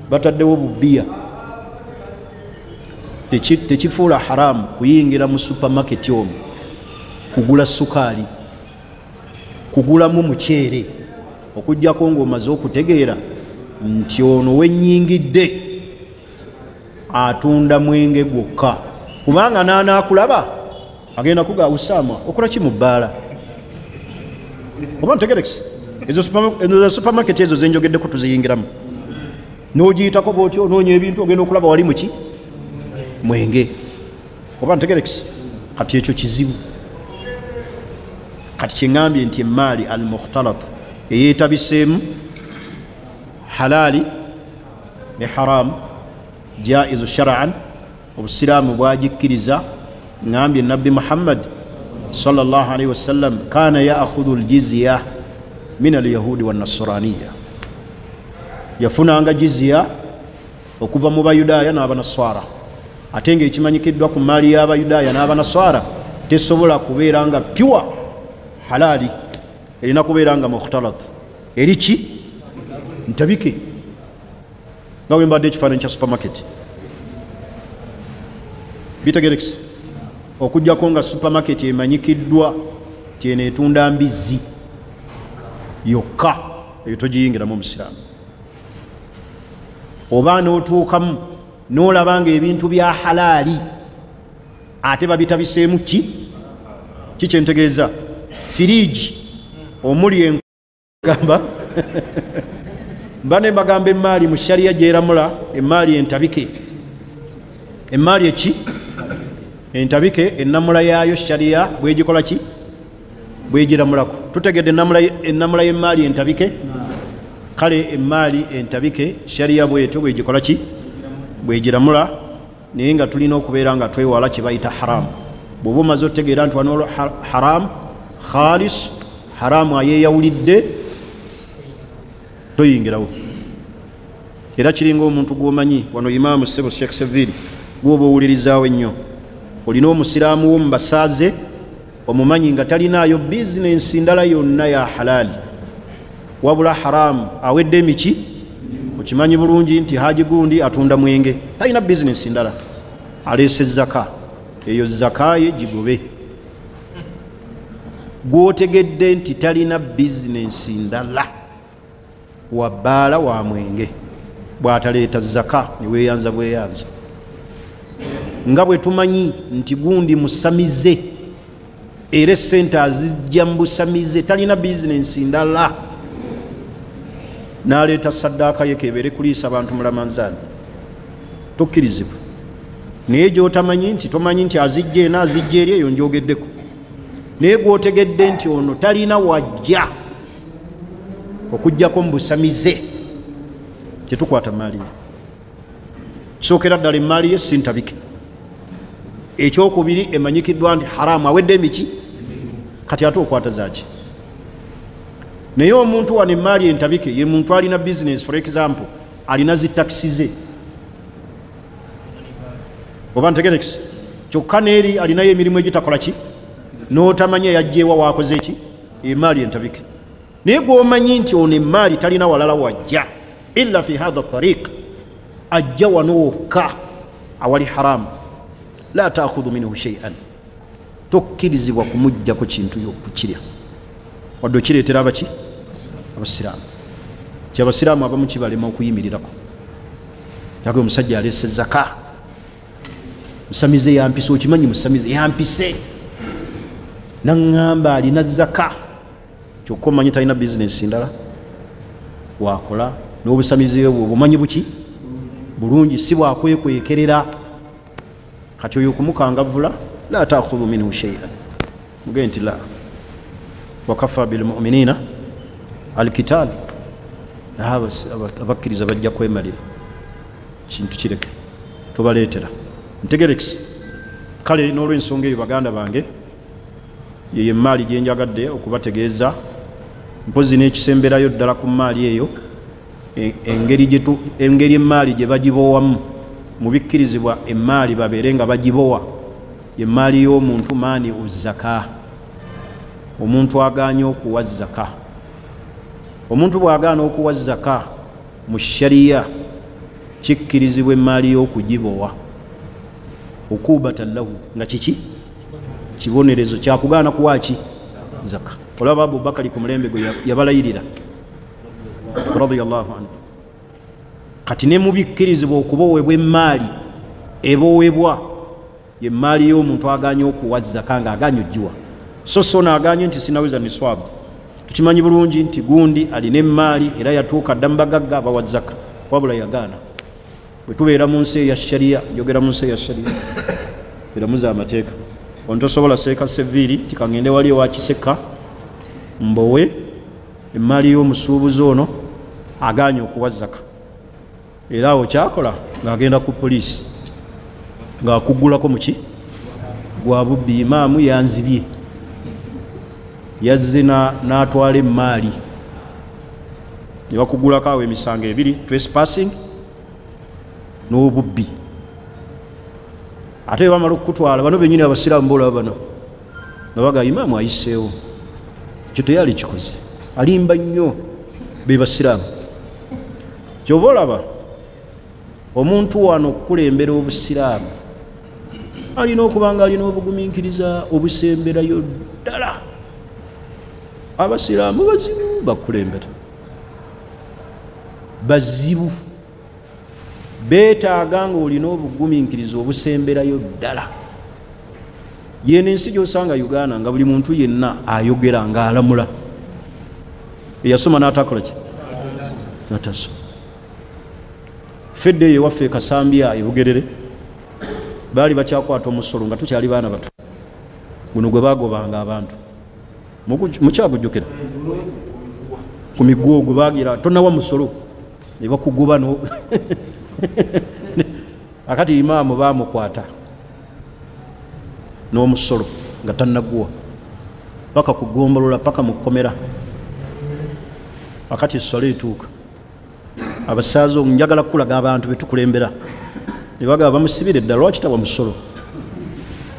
bataddewo bubbiya. Tekifuula haramu kuyingira mu supermarket omwo kugula sukaali, kugulamu muceere, okuggyako ng'omaze okutegeera nti ono wennyingidde atunda mwenge gwokka, kubanga n'anaakulaba agenda kuga Usama okola ki mu bbaala? Oba ntegerekisi ezo supermarket ezo zenjogeddeko tuziyingiramu, n'ogiyitako bw'otyo onoonya ebintu ogenda okulaba wali muki mwenge. Oba ntegerekisi? Kati ekyo kizibu. Kati kyeŋŋambye nti emaali al mukhtalat eyeetabiseemu halaali ne haramu, jaizu shar'an, obusiraamu bwagikkiriza. Ŋŋambye Nabbi Muhammad sallallahu alaihi wasallam kana yaakhudhu ljizya min alyahudi wannasraniya, yafunanga jizya okuva mu bayudaaya n'abanaswara, ate ngaekimanyikiddwa ku maali y'abayudaaya n'abanaswara tesobola kubeera nga pure halaali, erina kubeera nga mukhtalat, eri ki ntabike, nga bwe mbadde ekifaananyi kya supermarket. Bitegerekisi okuggyako nga supermarket emanyikiddwa ti eno etunda mbizzi yokka, eyo togiyingiramu omusiraamu. Oba n'otuukamu n'olaba nga ebintu bya halaali ate babitabiseemu ki kyentegeeza firiigi omuli engamba mba ne mbagamba emaali mu shariya gyeramula, emaali entabike, emaali eki entabike, ennamula yaayo shariya bwegikola ki bwegiramulako. Tutegedde ennamula y'emaali entabike. Kale emaali entabike shariya bwetyo bwegikola ki bwegiramula, naye nga tulina okubeera nga twewala kye bayita haramu. Bw'oba omaze otegeera nti wano haramu khalis, haramu ayeeyawulidde, toyingirawo. Era kiringa omuntu gw'omanyi wano Imaamu Ssebo Sheikh Seviri gwoba owulirizaawo ennyo, olina omusiraamu wo mu basaaze omumanyi nga talinaayo bizinensi ndala yonna ya halaali wabula haramu, awedde emiki, okimanyi bulungi nti Haji gundi atunda mwenge, talina bizinensi ndala, aleese zaka, eyo zaka ye gigobe. Gwotegedde nti talina bizinensi ndala wa bbaala wa mwenge, bw'ataleeta zaka ne weeyanza bweyanza. Nga bwe tumanyi nti gundi musamize era esente azijja mu busamize, talina bizinensi ndala, n'aleeta saddaaka ye kebeere kuliisa abantu mu Ramanzaani, tokkirizibwa. Naye gy'otamanyi nti tomanyi nti azijja ena azijja eri, eyo njogeddeko. Naye gw'otegedde nti ono talina wajja okuggyako mu busamize, tetukwata maali ye. Kisookera ddala emaali ye si ntabike. Ekyokubiri emanyikiddwa nti haramu, awedde emiki, kati ate okwata zaki? Naye omuntu wano emaali entabike ye muntu alina business, for example alina zi takisi ze, oba ntegerekisi, kyokka neeri alinayo emirimu egitakola ki n'otamanya yajjeewa wakoze eki, emaali entabike. Naye gwomanyi nti ono emaali talina walala wajja illa fi hatha tariq, ajja wano wokka awali haramu, la taakhudhu minhu shay'an, tokkirizibwa kumuggyako kintu kukirya wadde okireetera abaki abasiraamu. Ti abasiraamu abamu kibalema okuyimirirako, yage omusajja aleese zaka, musamize yampise, okimanyi musamize yampise naŋŋamba alina zaka, kyokka omanyi talina bizinensi ndala wakola, n'obusamize bwe obumanyi buki bulungi, si bwakwekwekerera. Kati oyo okumukangavula, la taakhudhu minhu shay'an, mugende nti la wakafa bilmuminina alkital, abakkiriza bajja kwemalira kintu kireke tobaleetera. Ntegerekisi. Kale n'olwensonga eyo baganda bange, yeyo emaali gyenjagadde okubategeeza. Mpozi n'ekisemberayo ddala ku maali eyo, engeri emaali gye bagibowamu mu bikkirizibwa, emaali babeere nga bagibowa, emaali y'omuntu maani uzaka, omuntu agaanye okuwa zaka. Omuntu bw'agaana okuwa zaka mu shariya kikkirizibwa emaali y'okugibowa. Ukubatan lahu, nga kiki? Kibonerezo kyakugaana kuwa ki? Zaka. Olaba Abubakari ku mulembe gwe yabalayirira radiyallahu anhu. Kati ne mubikkirizibwa okuboowebwa emmaali eboowebwa yemmaali y'omuntu aganye okuwa zaka nga aganye ojjiwa, so so naaganye nti sinaweza niswabu. Tukimanyi bulungi nti gundi alina emmaali era yatuuka dda mu bagagga abawa zaka, wabula yagaana. Bwe tubeera mu nsi eya sharia, njogera mu nsi eya sharia eramuza amateeka, ontosobola seeka seviiri tikangende wali ewa Kiseka mbowe emmaali y'omusuubuzi ono aganye okuwa zaka. Era awo kyakola ng'agenda ku poliisi ng'akugulako muki gwa bubbi. Imaamu yanzibye, yazze n'atwala emmaali ne bakugulako awo emisango ebiri, trespassing n'obubbi. Ate bamala okukutwala bano bennyini abasiraamu bolaba bano nga baga imaamu ayiseewo, ekyo teyali kikoze, alimba nnyo be basiraamu. Kyova olaba omuntu wano okukulembera obusiraamu alina okuba nga alina obugumiikiriza obusemberayo ddala. Abasiraamu bazibu bakulembera, bazibu, beetaaga ng'olina obugumiikiriza obusemberayo ddala. Yeno ensi gy'osanga Uganda nga buli muntu yenna ayogera ng'alamula, eyasoma n'atakola ki? N'atasoma. Fedde eyo ewaffe e Kasambya e Bugerere baali bakyakwata omusolo nga tukyali baana bato, guno gwe bagobanga abantu. Mukyagujjukira ku miguwa gwe bagira tonawa musolo ne bakugoba no akati imaamu bamukwata n'omusolo nga tannaguwa paka kugombolola paka mu kkomera. Akati essolo etuuka abasaaza njagala kukulaga abantu betukulembera ne bagaba bamusibire ddala, lwaki tawa musolo?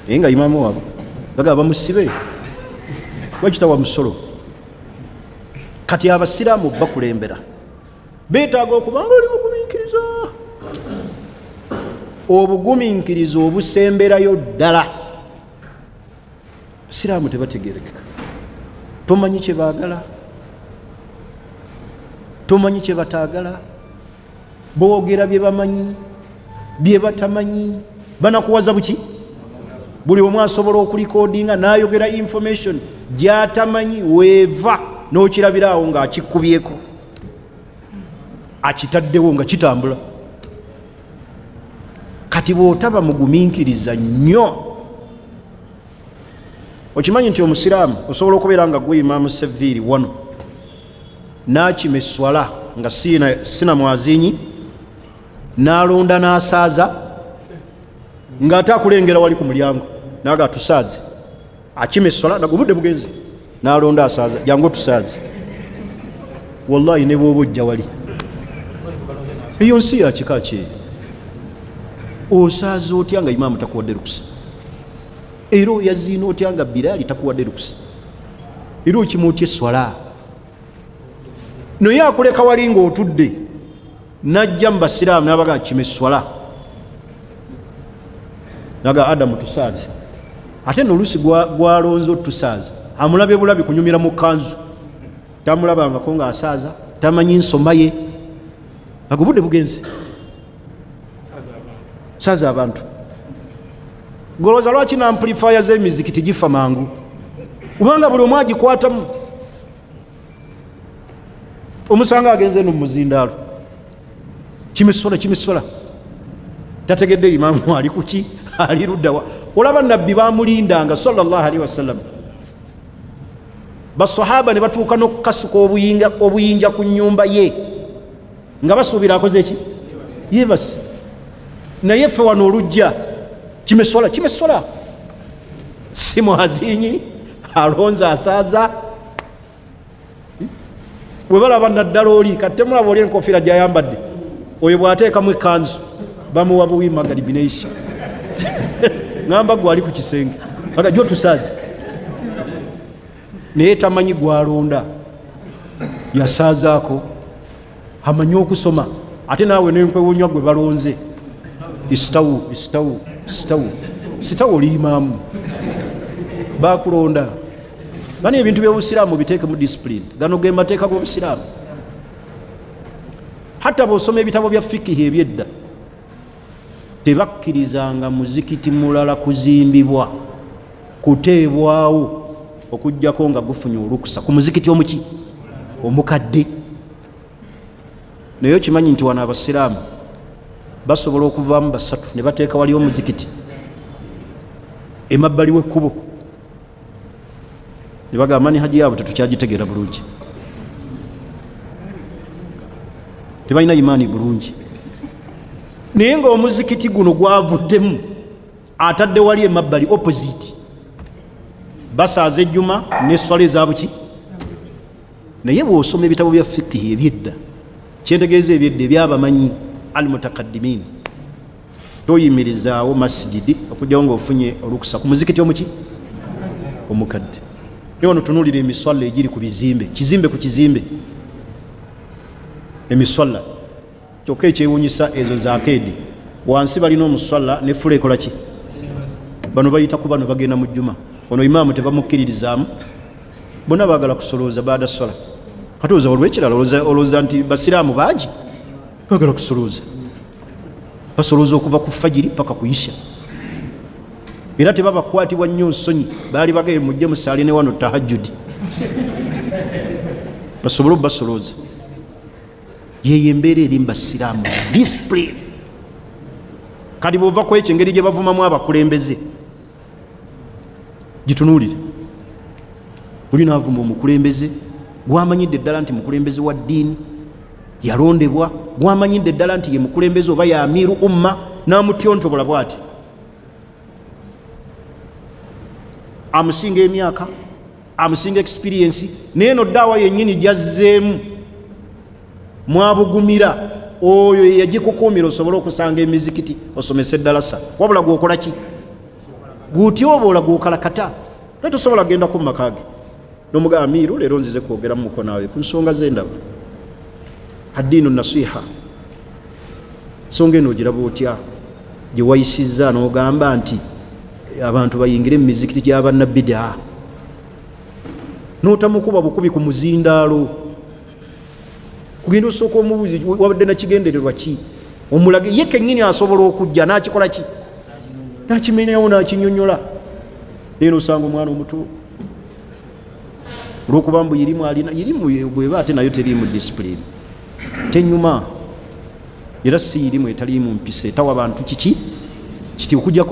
Naye nga imaamu waabwe bagaba bamusibe, lwaki tawa musolo? Kati abasiraamu bakulembera beetaaga okubanga oli mugumiikiriza, obugumiikiriza obusemberayo ddala. Abasiraamu tebategeerekeka, tomanyi kye baagala, tomanyi kye bataagala, boogera bye bamanyi, bye batamanyi, banakuwaza buki? Buli omu asobola okulikodinga n'ayogera information gy'atamanyi weeva n'okirabiraawo ng'akikubyeko, akitaddewo nga kitambula. Kati bw'otaba mugumiikiriza nnyo, okimanyi nti omusiraamu osobola okubeera nga gwe imaamu seviiri wano n'akima esswala nga sina mwazinyi, n'alonda n'asaaza ng'ate akulengera wali ku mulyango naga tusaaze, akima esswala nagobudde bugenze n'alonda asaaza, jangu otusaaze. Wallahi ne bw'oba ojja wali eyo nsi ya kika ki? Osaaza otya nga imaamu takuwadde lukusa? Era oyaziina otya nga Biraali takuwadde lukusa? Era okima otya esswala? Naye akuleka wali ng'otudde najja mu basiraamu n'abaga kima esswala, naga Adamu tusaaze. Ate noluusi gwalonze otusaaza amulabye bulabi kunyumira mu kanzu, tamulabangako ng'asaaza, tamanyi nsoma ye, ago budde bugenze saaza abantu. Golowooza lwaki n'amplifaya z'emizikiti gifa mangu? Kubanga buli omu agikwatamu. Omusanga agenze no muzindaalo, kimisola kimisola, tategedde imaamu ali kuki, ali luddawa. Olaba nabbi bamulindanga sallallahu alaihi wasallam, basahaba ne batuuka n'okukasuka obuyinja ku nnyumba ye nga basuubira akoze ki? Yeebase. Naye ffe wano olujja kimesola kimesola, si mwazinyi alonze asaaza. Bwe balaba naddala oli kati temulaba oli enkofiira gy'ayambadde, oyo bw'ateekamu ekkanzu bamuwa buwi magalibi neisha ngamba gwe ali ku kisenge aga jjo tusaaze, naye tamanyi gwalonda, yasaazaako, amanyi okusoma. Ate naawe nenkwewunywa gwe balonze, istawu istawu. Sitawo sitawo oli imaamu, bakulonda bani. Ebintu byobusiraamu biteeke mu discipline. Gano ge mateeka g'obusiraamu. Hatta bw'osoma ebitabo bya fikihi ebyedda, tebakkirizanga muzikiti mulala kuzimbibwa, kuteebwawo, okugjako nga gufunye olukusa ku muzikiti omuki omukadde. Naye okimanyi nti wano abasiraamu basobola okuvaamu basatu ne bateeka wali omuzikiti emabbali w'ekkubo, ne bagamba ni haji yaabwe tetukyagitegeera bulungi, tebalina imaani bulungi. Naye ngaomuzikiti guno gwavuddemu atadde wali emabbali opposite, basaaza ejjuma neswala ezabuki. Naye bwosoma ebitabo bya fikihi ebyedda, kyentegeeza ebyedda ebyabamanyi almutakaddimin, toyimirizaawo masigidi okujjawo ngaofunye olukusa ku muzikiti omuki omukadde. Naye wano tunuulira emiswala egiri ku bizimbe, kizimbe ku kizimbe, emiswala. Kyokka ekyewunyisa, ezo zakeedi wansi balina omuswala nefula ekola ki, bano bayita ku bano bagenda mu jjuma. Ono imaamu tebamukkiririzaamu, bonna baagala kusolooza baada swala. Kati oza olwekirala olowooza nti basiraamu bangi baagala kusolooza, basolooza okuva ku fajiri paka ku isha, era tebabakwatibwa nnyo nsonyi. Baali bagaye mujje musaale ne wano tahajjudi basobole obubasolooza. Yeyo embeera eri mubasiraamu, discipline. Kati bwova ku ekyo, engeri gye bavumamu abakulembeze gitunuulire. Oli naavuma omukulembeze gwamanyidde ddala nti mukulembeze wa ddiini yalondebwa, gwamanyidde ddala nti ye mukulembeze oba ya amiiru umma, n'amutyontobola bwati, amusinga emyaka, amusinga experience. Naye eno ddaawa yennyini gyazzeemu mwabugumira, oyo yeyagikukuumira osobole okusanga emizikiti osomese eddalasa. Wabula gwokola ki? Gutyoboola, gwokalakata. Naye tosobola kugendako mu maka ge nomugamba, amiiru, leero nzize kwogeramu mukonawe ku nsonga zendaba, addiinu nasiha, nsonga eno ogiraba otya gye wayisizza n'ogamba nti abantu bayingire mu mizikiti gy'abannabbidaa, n'otamukuba bukubi ku muzindaalo? Kugenda osooka omubuuzi, wabadde nakigendererwa ki? Omulage ye kennyini asobola okujja n'akikola ki, n'akimenyawo, n'akinyonyola. Naye nosanga omwana omuto, olwokuba mbu irimu alina irimu, bweba ate nayo teriimu discipline, tenyuma. Era si irimu etaliimu mpisa, etawa bantu kiki kiti okujja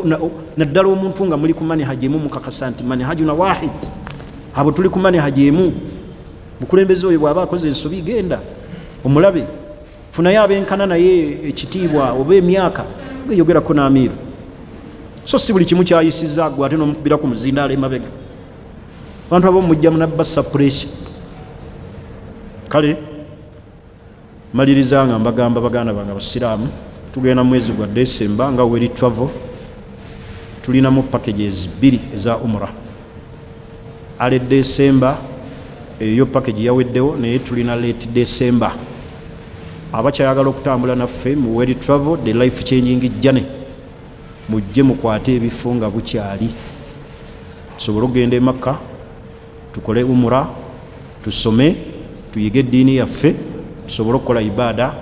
naddala omuntu nga muli ku manihaji emu, mukakasa nti manihajuna wahid, abo tuli ku manihaji emu. Mukulembeze oyo bw'aba akoze ensobi, genda omulabe, funayo abenkana naye ekitiibwa oba emyaka, geyogerako n'amiiru. So si buli kimu kyayisiza gwe ate nomukubira ku muzindaalo emabega. Abantu abo mujja munabassa pressure. Kale maliriza nga mbagamba, baganda bange abasiraamu, tugenda mwezi gwa Desemba. Nga Weri Travel tulinamu packages bbiri eza umra. Ale Desemba eyo package yaweddewo, naye tulina late December. Abakyayagala okutambula naffe mu Weri Travel, the life changing journey, mujje mukwate ebifo nga bukyali, tusobole okugenda emakka, tukole umura, tusome, tuyige eddiini yaffe, tusobole okukola ibaada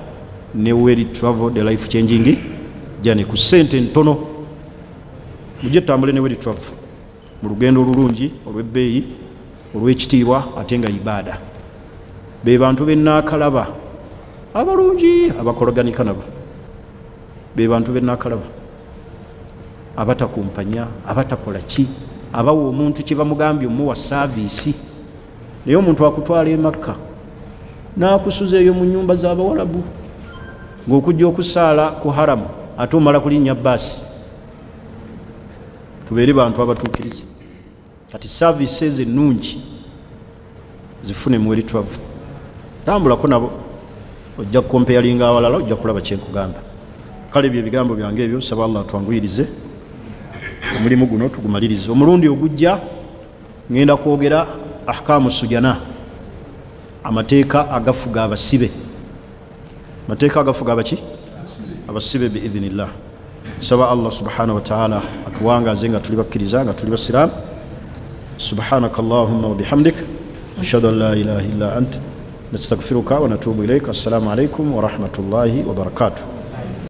ne Weri Travel, the life changing journey, ku ssente ntono. Mujje tutambule ne Weri Travel mu lugendo olulungi, olw'ebbeeyi, olw'ekitiibwa, ate nga ibaada. Be bantu benaakalaba abalungi abakologanika nabo, be bantu benaakalaba abatakumpanya, abatakola ki, abawa omuntu kye bamugambye omuwa service. Naye omuntu akutwala emakka n'akusuza eyo mu nyumba z'abawalabu, ng'okujja okusaala ku haramu ate omala kulinnya baasi. Tubeere bantu abatuukiriza. Kati service ezo ennungi zifune mu Weri Travel. Tambulako nabo, ojja kukompeyalinga awalala, ojja kulaba kyenkugamba. Kale ebyo ebigambo byange ebyo. Nsaba Allah atwanguyirize omulimu guno tugumalirize. Omulundi ogujja ngenda kwogera ahkamu sujana, amateeka agafuga abasibe, amateeka agafuga abaki, abasibe, biidhinillah. Nsaba Allah subhanahu wataala atuwangaze nga tuli bakkiriza, nga tuli basiraamu. Subhanaka allahumma wabihamdik, ashhadu an la ilaha illa ant, nastagfiruka wa natubu ilaik. Assalamu alaikum warahmatullahi wabarakatuh.